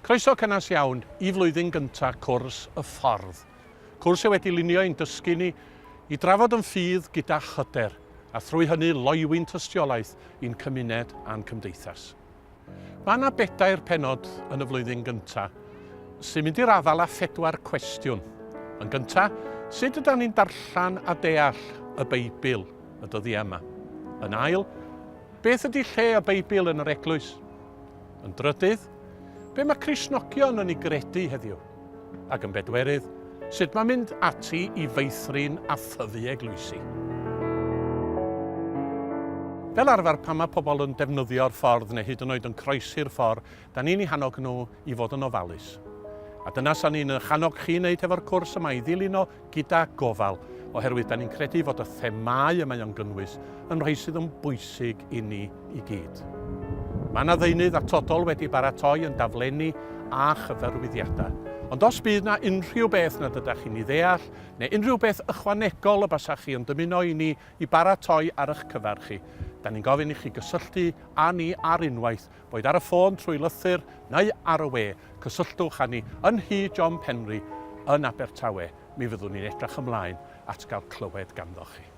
Croeso cynnes iawn i flwyddyn gynta cwrs Y Ffordd. Cwrs sydd wedi lunio i'n dysgu ni i drafod yn ffydd gyda hyder, a thrwy hynny loywi'n tystiolaeth i'n cymuned a'n cymdeithas. Mae yna bedair pennod yn y flwyddyn gynta sy'n mynd i'r afael â phedwar cwestiwn. Yn gynta, sut ydan ni'n darllen a deall y Beibl y dyddiau yma? Yn ail, beth ydy lle y Beibl yn yr eglwys? Yn drydydd, be mae Cristnogion yn ei gredu heddiw? Ac yn bedwerydd, sut mae mynd ati i feithrin a thyfu eglwysi? Fel arfer, pan mae pobl yn defnyddio'r ffordd neu hyd yn oed yn croesi'r ffordd, da ni'n eu hannog nhw i fod yn ofalus. A dyna 'sa ni'n eich annog chi wneud hefo'r cwrs yma, i ddilyn o gyda gofal, oherwydd da ni'n credu fod y themâu y mae o'n gynnwys yn rhai sydd yn bwysig i ni i gyd. Mae yna ddeunydd atodol wedi baratoi yn daflenni a chyfarwyddiadau. Ond os bydd na unrhyw beth nad ydych chi'n ei ddeall, neu unrhyw beth ychwanegol y basach chi yn dymuno i ni i baratoi ar eich cyfer chi, da ni'n gofyn i chi gysylltu â ni ar unwaith, boed ar y ffôn trwy lythyr neu ar y we, cysylltwch â ni yn Nhŷ John Penri yn Abertawe, mi fyddwn ni'n edrych ymlaen at gael clywed ganddoch chi.